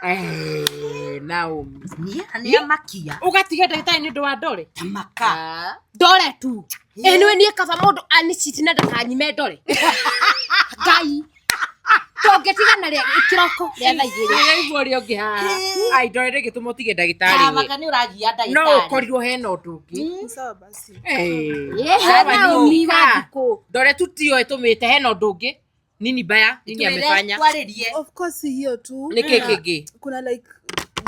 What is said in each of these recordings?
Eh, Naomi. Nĩ amakia. Ũgatiga ndagĩtarĩ nĩ ũndũ wa ndore? Tamaka. Ndore tu. Ĩ nĩ niĩ kaba mũndũ aniciti na ndakanyime ndore. Ngai. Tũngĩtigana rĩa kĩroko rĩa thaa 2. Ndĩraigua ũrĩa ũngĩ haha. Ai, ndore ndĩngĩtũma ũtige ndagĩtarĩ we. Tamaka nĩ ũragia No ndagĩtarĩ. ũkorirwo hena ũndũ ũngĩ. Sawa basi. Eh. Ĩ Sawa Naomi ni wa ka. thikũ. Ndore tu tiyo ĩtũmĩte hena ũndũ ũngĩ. Nini baya? Nini Twĩre, amefanya? twarĩrie. Of course si hiyo tu. Nĩ kĩ kĩngĩ? Kuna like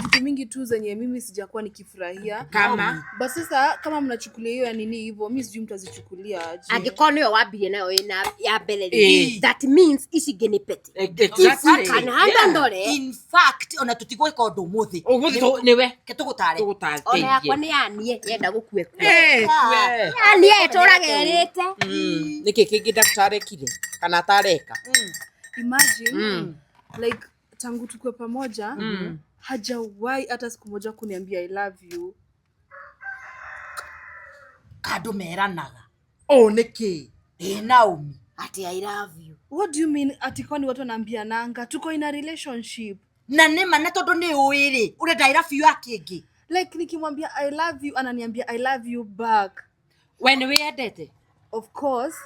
vitu mingi tu zenye mimi sijakuwa nikifurahia. Kama But sasa kama mnachukulia hiyo ya nini hivyo, mi sijui mtazichukulia aje. Angĩkorwo nĩwe wambirie nayo ĩna ya mbere Ĩ. rĩ, that means ici ingĩ nĩ petty. Exactly. Kana handa ndore. In fact, ona tũtigwĩka ũndũ ũmũthĩ. Ũmũthĩ nĩwe Ke tũgũtare. Ona yakwa tũgũtarĩirie. nĩ yanie yenda gũkue kua. Eh, kue. Yanie ĩtũraga ĩrĩte. Nĩkĩ kĩngĩ ndagĩtarĩ ekire kana atareka? Imagine like tangu tukue pamoja hajawahi hata siku moja kuniambia I love you. Kandũ meranaga. Ũũ nĩkĩ? Ĩ Naomi. Ati I love you. What do you mean ati kwani watu wanaambiananga tuko in a relationship? Na nĩma na tondũ nĩ ũĩ rĩ, ũrenda I love you ya kĩngĩ. Like nikimwambia I love you ananiambia I love you back. We nĩ wĩyendete? Of course.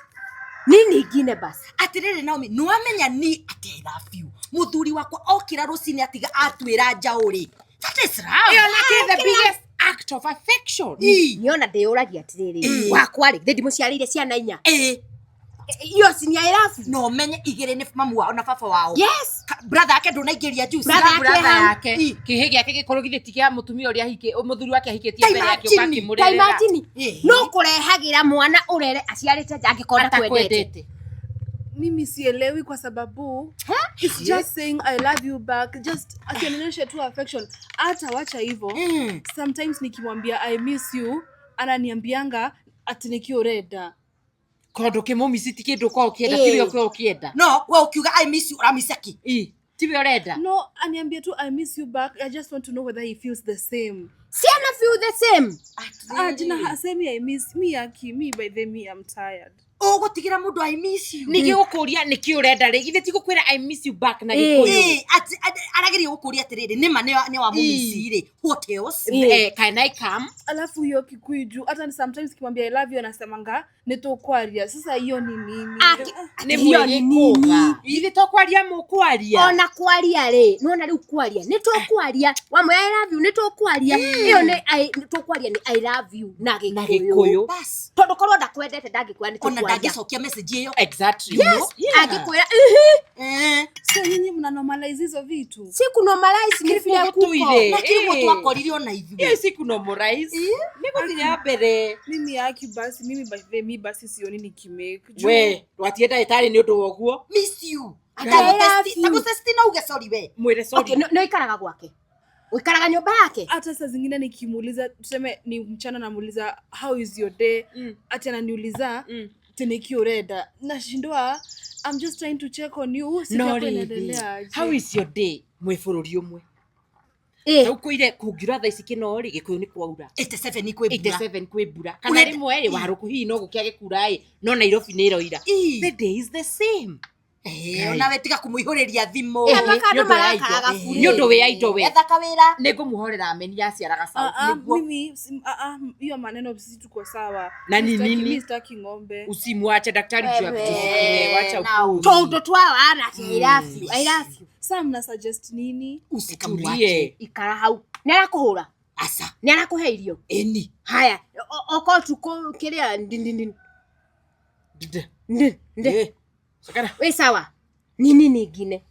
Nini ingine basi? Atĩrĩrĩ Naomi, nĩwamenya ni atĩ I love you. Mũthuri wakwa okĩra rũcinĩ atiga atuĩra njaũ rĩ. That is love. Ĩyo nĩkĩ the biggest act of affection. Ĩ. Niona ndĩyũragia atĩrĩrĩ, Ĩ. wakwa rĩ, thĩ ndimũciarĩire ciana inya. Ĩ. Iyo si ni I love you. Na ũmenye igĩrĩ nĩ mamu wao na baba wao. Yes. Brother yake ndũnaingĩria juice. Brother yake Brother hau. yake kĩhĩ gĩake gĩkũrũ githĩ ti kĩa mũtumia ũrĩa mũthuri wake ahikĩtie Ta mbere yake ũka imagine. Ta akĩmũrerera. imagine. Ĩ. No kũrehagĩra mwana ũrere aciarĩte nja angĩkorwo ndakwendete. Atakwendete. Mimi sielewi kwa sababu it's just saying I love you back, just akionyesha tu affection. Hata wacha hivyo. Sometimes nikimwambia I miss you ananiambianga ati nikiurenda. Tondũ kĩmũmici ti kĩndũ ũkoragwo ũkĩenda, Ĩ. tiwe ũkoragwo ũkĩenda. No, we ũkiuga I miss you ũramissa kĩ? Ĩ, tiwe ũrenda. No, aniambia tu I miss you back. I just want to know whether he feels the same. Ciana feel the same. Ah, jina hasemi I miss me aki me by the me I'm tired. Ũgũtigĩra mũndũ I miss you. Ningĩ gũkũria nĩkĩ ũrenda rĩ, githĩ ti gũkwĩra I miss you back na Ĩ. Gĩkũyũ. Ĩ, arageria gũkũria atĩrĩrĩ, nĩma nĩ wamũmici rĩ, what else? Eh, can I come? Alafu hiyo Kikuyu juu hata sometimes kimwambia I love you anasemanga nĩtũkwaria. Sasa hiyo ni nini? Nĩ Hiyo ni nini? mwĩgĩkũga. Githĩ to kwaria mũkwaria? Ona kwaria rĩ, nĩwona rĩu kwaria, nĩ tũkwaria, wamwĩra I love you, nĩ tũkwaria. Ĩyo nĩ nĩ tũkwaria nĩ I love you na Na Gĩkũyũ. Gĩkũyũ. Bas. Tondũ korwo ndakwendete ndangĩkwĩra nĩ Ona tũkwaria. ndangĩcokia message ĩyo. Exactly. Yes, Yeah. angĩkwĩra ihi, Eh. So nyinyi mna normalize hizo vitu? si kunormalize nĩ vile kuko. Gũtũire. Na kĩrĩguo Ĩ. twakorire ona ithuĩ. Ĩyo si kunormalize. Nĩ gũthiĩ na mbere. Mimi aki basi mimi by the me basi sioni nikimake. Juu We, ndwatige ndagĩtarĩ nĩ ũndũ wa ũguo. Miss you. I love you. Tagũtesti na uge sorry we. Mwĩre sorry. Okay, nĩ ũikaraga gwake? Ũikaraga nyũmba yake? Hata saa zingine nikimuuliza tuseme ni mchana namuuliza how is your day, ati ananiuliza tenikiurenda, nashindwa I'm just trying to check on you. Siku No yako rĩrĩ, inaendelea aje? how is your day? Mwĩ bũrũri ũmwe. Ĩ. Rĩu kũire kũngiura thaa ici kĩno rĩ, Gĩkũyũ nĩ kwaura. 87 kwĩ mbura. 87 kwĩ mbura. Kana Ũrenda- rĩmwe rĩ, Warũkũ hihi no gũkĩage kura ĩ, no Nairobi nĩ ĩroira. Ĩ. The day is the same. Eh, onawe tiga kũmũihũrĩria thimũ. Ĩ, maka andũ Nĩ ũndũ wa indo. marakaraga bure. Nĩ ũndũ wĩ indo we. Etha kawĩra. Nĩ ngũmũhorera ameni yaciara gacaũ. Ah, ah, Nĩguo. mimi hiyo maneno sisi tuko sawa. Na ni Mi sitaki- nini? Mi sitaki ng'ombe. Usimwache daktari juu ya Wewe. vitu zingine, wacha Naomi. upuzi. Tondũ twawana ati I love you, I love you. Sasa mna suggest nini? Usikamwache. Tulie. Ikara hau. Nĩ arakũhũra? Aca. Nĩ arakũhe irio? Ĩni. Haya, okorwo tuko kĩrĩa ndi ndi ndi Ndĩ. ndi ndi. Eh, cokera. Wĩ sawa? Ni nini ingine?